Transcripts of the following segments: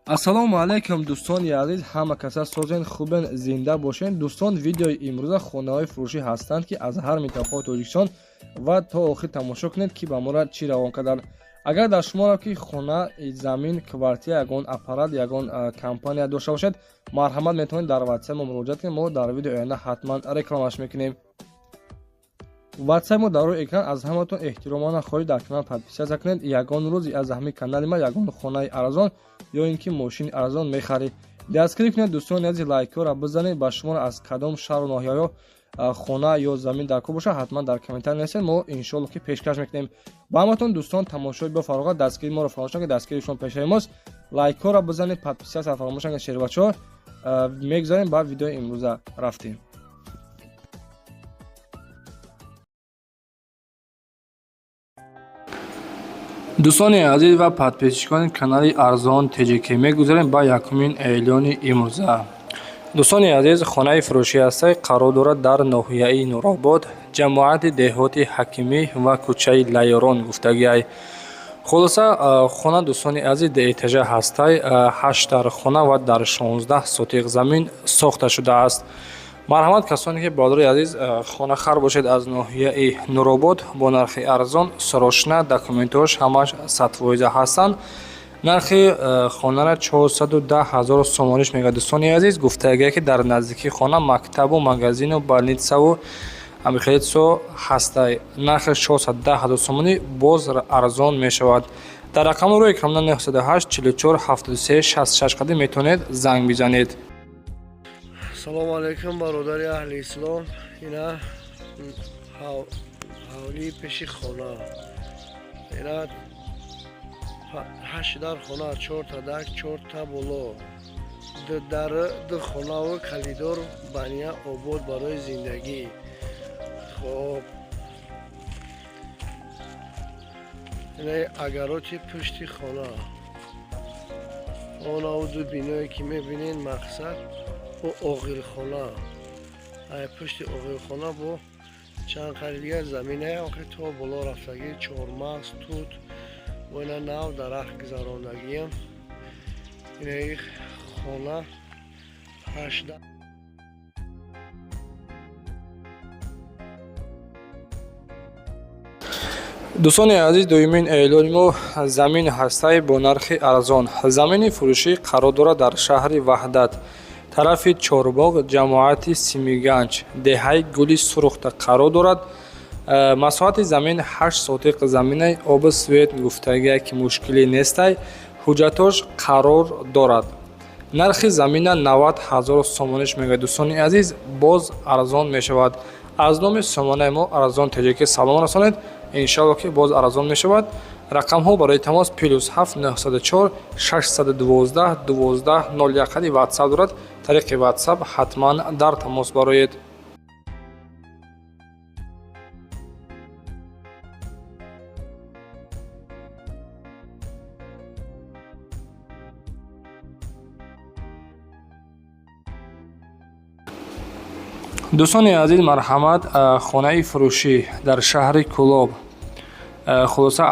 Ассалому алайкум, дӯстони азиз, ҳама каса созен, хубен, зинда бошен. Дӯстон, видеои имрӯза хонаҳои фурӯшӣ ҳастанд, ки аз ҳар минтақаи Тоҷикистон, ва то охир тамошо кунед, ки ба мора чӣ равон карданд. Агар дар шуморо ки хона, замин, квартира, ягон аппарат, ягон компания дошта бошед, марҳамат, метавонед дар ватсап мо муроҷиат кунед. Мо дар видеои оянда ҳатман рекламаш мекунем. Ватсап мо дар рӯи экран. Аз ҳаматон эҳтиромона хоҳиш, дар канал подписаться кунед. Ягон рӯз аз ҳамин канали ма ягон хонаи арзон ё ин ки мошини арзон мехаред. Дастгирӣ кунед, дӯстони азиз, лайкҳоро бизанед. Ба шуморо аз кадом шаҳру ноҳияҳо хона ё замин дар кор бошад, ҳатман дар комментар нависед, мо иншоалло ки пешкаш мекунем ба ҳаматон. Дӯстон, тамошои бо фароғат, дастгирии моро фаромӯш накунед, дастгирии шумо пешаи мост. Лайкҳоро бизанед, подписаться фаромӯш накунед. Шербачаҳо, мегузарем ба видеои имрӯза, рафтем. Дӯстони азиз ва подписчикони канали Арзон ТЖК, мегузарем ба якумин эълони имрӯза. Дӯстони азиз, хонаи фурӯшӣ ҳастай, қарор дорад дар ноҳияи Нуробод, ҷамоати деҳоти Ҳакимӣ ва кӯчаи Лайёрон гуфтагиай. Хулоса, хона, дӯстони азиз, дуэтажа ҳастай, ҳашт дар хона ва дар 16 сотиқ замин сохта шудааст. Марҳамат, касоне ки, бародари азиз, хонахар бошед аз ноҳияи Нуробод, бо нархи арзон, срочно, документҳош ҳамаш 100% ҳастанд. Нархи хонара 410 000 сомониш мегӯяд. Дӯстони азиз, гуфтагие, ки дар наздикии хона мактабу магазину больницаву ҳамихелисо ҳастай. Нархи 410 000 сомонӣ, боз арзон мешавад. Дар рақами рӯи экран 908 44 73 66 қадим метавонед занг бизанед. Салому алайкум, бародари аҳли ислом. Ина ҳавлии пеши хона, ина ҳашт дар хона, чорта дак, чорта боло, дар ду хонаву калидор, баня обод барои зиндагӣ. Хоб, ина агароти пушти хона, онаву ду биное ки мебинед, мақсад бо оғилхона. Пушти оғилхона бо чанд қари дигар заминаи охи то боло рафтагӣ, чормағз, тут бо ина нав дарахт гузарондагиам. Инаи хона ҳашта. Дӯстони азиз, дуюмин эълони мо замин ҳастай бо нархи арзон. Замини фурӯшӣ қарор дорад дар шаҳри Ваҳдат, тарафи Чорбоғ, ҷамоати Симиганҷ, деҳаи Гули Сурхта қарор дорад. Масоҳати замин 8 сотиқ заминаи, обу свет гуфтагие ки мушкилӣ нестай, ҳуҷҷатош қарор дорад. Нархи замина 90 000 сомониш мегӯяд. Дӯстони азиз, боз арзон мешавад. Аз номи сомонаи мо Арзон Теҷикӣ салом расонед, иншалло ки боз арзон мешавад. Рақамҳо барои тамос +7 904 612 12 01 қади ватсап дорад. Тариқи ватсап ҳатман дар тамос бароед. Дӯстони азиз, марҳамат, хонаи фурӯшӣ дар шаҳри Кӯлоб. Хулоса,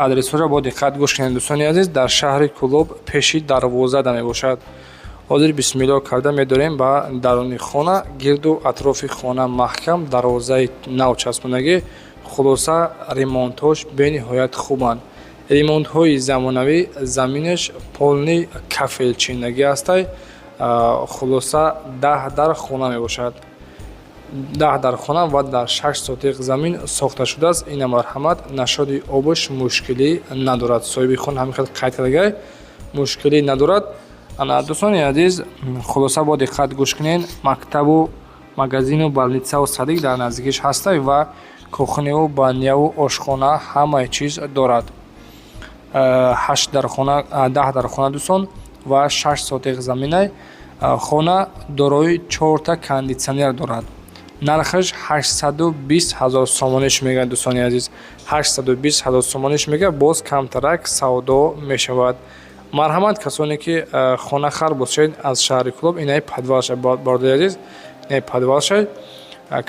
адресҳоро бо диққат гӯш кунед, дӯстони азиз. Дар шаҳри Кӯлоб, пеши дарвозада мебошад. Ҳозир бисмиллоҳ карда медорем ба даруни хона. Гирду атрофи хона маҳкам, дарвозаи нав часпондагӣ. Хулоса, ремонтҳош бениҳоят хубанд, ремонтҳои замонавӣ, заминаш полный кафелчиндагӣ ҳастай. Хулоса, 10 дар хона мебошад, 10 дар хона ва дар 6 сотиқ замин сохта шудааст. Ина, марҳамат, нашоди обаш мушкилӣ надорад. Соҳиби хона ҳамин хел қайд кардагай, мушкилӣ надорад. Ана, дӯстони азиз, хулоса, бо диққат гӯш кунед. Мактабу магазину больницаву садик дар наздикиш ҳастай ва кухняву баняву ошхона, ҳамаи чиз дорад. Ҳашт дар хона, 10 дар хона, дӯстон, ва 6 сотиқ заминай. Хона дорои чорта кондитсионер дорад. Нархаш 820 000 сомониш мегӯяд. Дӯстони азиз, 820 000 сомониш мегӯяд, боз камтарак савдо мешавад. Марҳамат, касоне ки хонахар бошед аз шаҳри Кӯлоб, инаи подвалша, бародари азиз, инаи подвалша.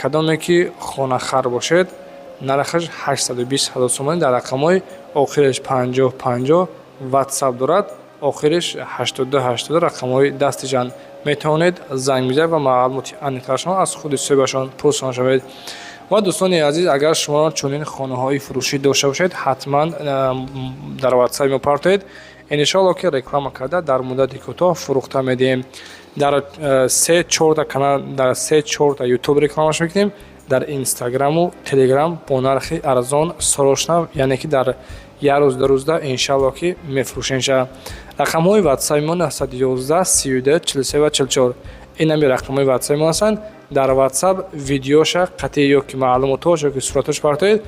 Кадоме ки хонахар бошед, нархаш 820 000 сомонӣ. Дар рақамҳои охираш 50 50 ватсап дорад. Охириш 82 82 рақамҳои дасти жан. Метавонед занг бизанед ва маълумоти аниқтарашон аз худи соҳибашон пурсон шавед. Ва дӯстони азиз, агар шумо чунин хонаҳои фурӯшӣ дошта бошед, ҳатман дар ватсапи мо партоед. Иншоалло, ки реклама карда, дар муддати кӯтоҳ фурӯхта медиҳем. Дар се чорта канал, дар се чорта ютуб рекламаш мекунем, дар инстаграму телеграм бо нархи арзон срочно, яъне ки дар як рӯз, 2 рӯзда иншалло, ки мефурӯшемша. Рақамҳои ватсапи мо 911 32 43 ва 44. Ин ҳами рақамҳои ватсапи мо ҳастанд. Дар ватсап видеоша қатъи ё ки маълумотҳош, ё ки суратҳош партоед,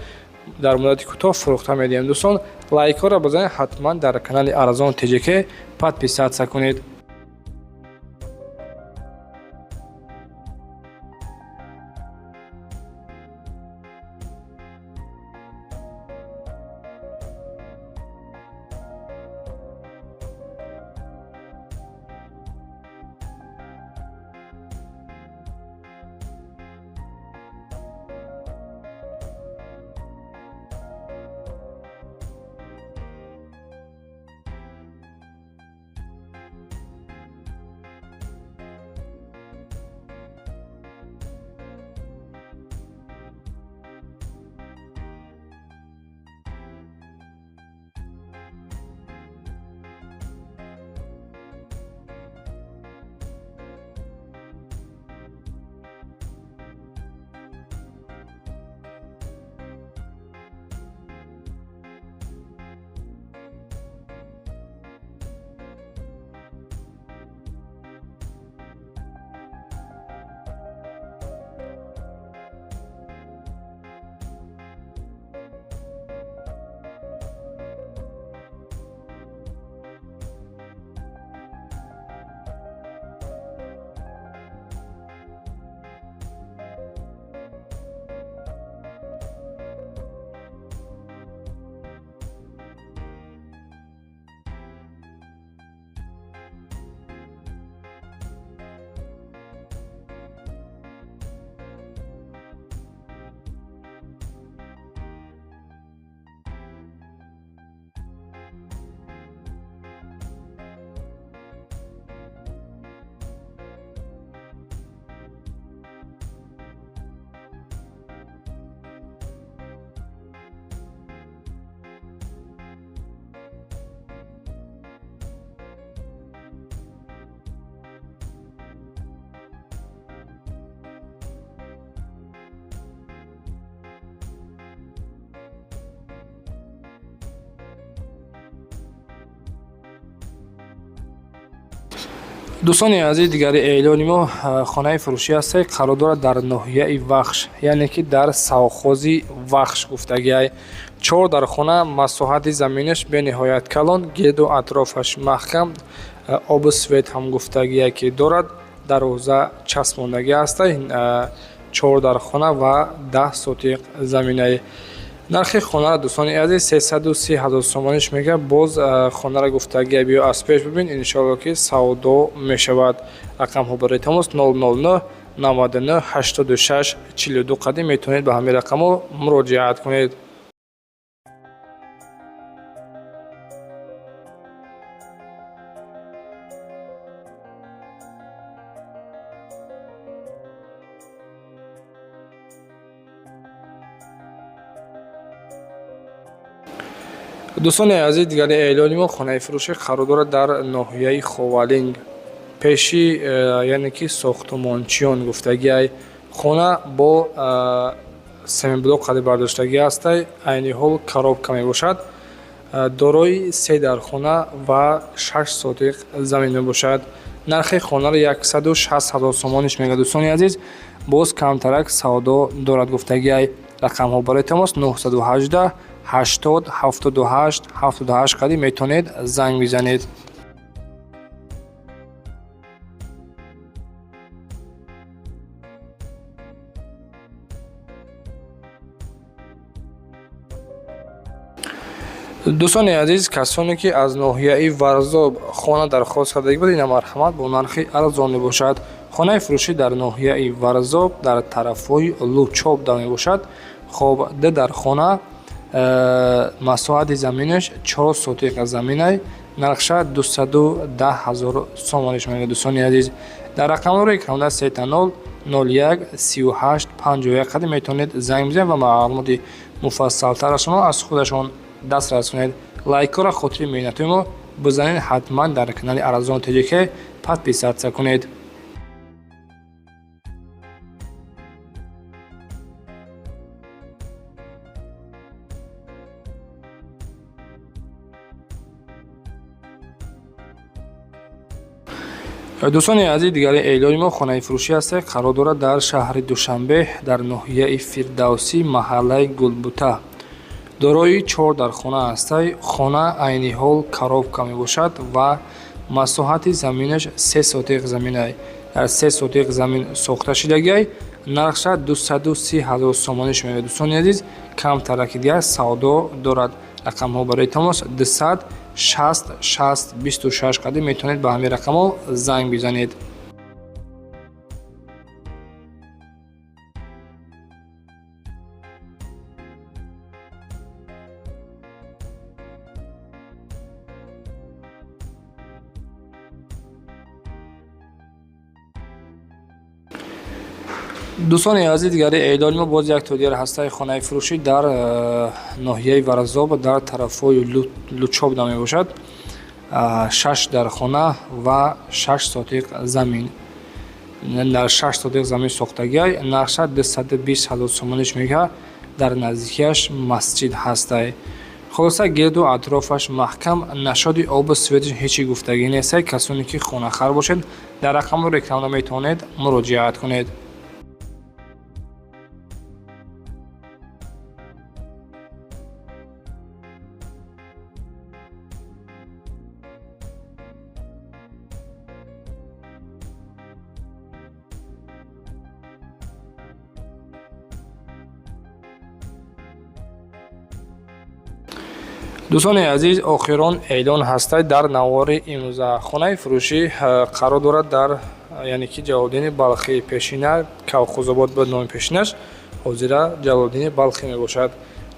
дар муддати кӯтоҳ фурӯхта медиҳем. Дӯстон, лайкҳоро бизанед, ҳатман дар канали Арзон ТЖК подписаться кунед. Дӯстони азиз, дигари эълони мо хонаи фурӯшӣ ҳасте, қарор дорад дар ноҳияи Вахш, яъне ки дар совхози Вахш гуфтагиай. Чор дар хона, масоҳати заминаш бениҳоят калон, гирду атрофаш маҳкам, обу свет ҳам гуфтагие ки дорад, дарвоза часпондагӣ ҳаста. Чор дар хона ва 10 сотиқ заминаи. Нархи хонаро, дӯстони азиз, 330 000 сомониш мега. Боз хонаро гуфтагия биё аз пеш бибин, иншоалло, ки савдо мешавад. Рақамҳо барои тамос 009 99 86 42 қадим. Метавонед ба ҳамин рақамҳо муроҷиат кунед. Дӯстони азиз, дигари эълони мо хонаи фурӯшӣ қарор дорад дар ноҳияи Ховалинг, пеши яъне ки сохтумончиён гуфтагиай. Хона бо семиблок қади бардоштагӣ ҳастай, айни ҳол коробка мебошад. Дорои се дархона ва 6 сотиқ замин мебошад. Нархи хонаро 160 000 сомониш мега. Дӯстони азиз, боз камтарак савдо дорад гуфтагиай. Рақамҳо барои тамос 918 80 78 78 қадим. Метавонед занг бизанед. Дӯстони азиз, касоне ки аз ноҳияи Варзоб хона дархост кардагӣ буд, ина марҳамат, бо нархи арзон мебошад. Хонаи фурӯшӣ дар ноҳияи Варзоб, дар тарафҳои Лучобда мебошад. Хоб, ду дар хона, масоҳати заминаш 4 сотиқа заминай. Нархша 210 ҳазор сомониш мегӯяд, дӯстони азиз. Дар рақамҳои экранда 30 01 38 51 қадим метавонед занг бизанед ва маълумоти муфассалтарашонро аз худашон дастрас кунед. Лайкҳоро хотири меҳнатҳои мо бизанед, ҳатман дар канали Арзон ТЖК подписаться кунед. Дӯстони азиз, дигари эълони мо хонаи фурӯшӣ аст, қарор дорад дар шаҳри Душанбе, дар ноҳияи Фирдавсӣ, маҳаллаи Гулбута. Дорои чор дархона ҳастай. Хона айни ҳол коробка мебошад ва масоҳати заминаш 3 сотиқ заминай. Дар 3 сотиқ замин сохта шидагиай. Нархша 230 ҳазор сомониш меояд, дӯстони азиз. Камтараки дигар савдо дорад. Рақамҳо барои тамос 200 60 60 26 қадим метавонед ба ҳамин рақамҳо занг бизанед. Дӯстони азиз, дигари эълони мо боз як то дигар ҳастаи хонаи фурӯшӣ дар ноҳияи Варзоб, дар тарафҳои Лучобда мебошад. 6 дархона ва 6 сотиқ замин. Дар 6 сотиқ замин сохтагиай. Нархша 220 ҳазор сомониш мегӯяд. Дар наздикиаш масҷид ҳастай. Хулоса, гирду атрофаш маҳкам, нашоди обу светиш ҳечи гуфтагӣ нестай. Касоне ки хонахар бошед, дар рақамҳои рекламда метавонед муроҷиат кунед. Дӯстони азиз, охирон эълон ҳастай дар навори имрӯза. Хонаи фурӯшӣ қарор дорад дар, яъне ки, Ҷалолиддини Балхӣ, пешина Кавхузобод буд номи пешинаш, ҳозира Ҷалолиддини Балхӣ мебошад.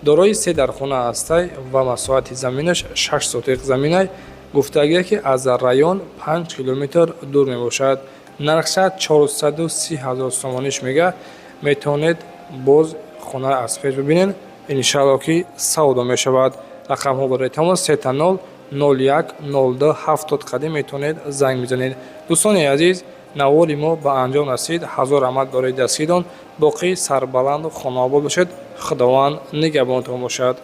Дорои се дархона ҳастай ва масоҳати заминаш 6 сотиқ заминай. Гуфтагие ки аз район 5 километр дур мебошад. Нархша 430 ҳазор сомониш мега. Метавонед боз хонаро аз пеш бибинед, иншаалло ки савдо мешавад. Рақамҳо барои тамос 30 01 02 70 қадим метавонед занг бизанед. Дӯстони азиз, навори мо ба анҷом расид. Ҳазор раҳмат барои дастгиритон. Боқӣ сарбаланду хонаобод бошед. Худованд нигаҳбонатон бошад.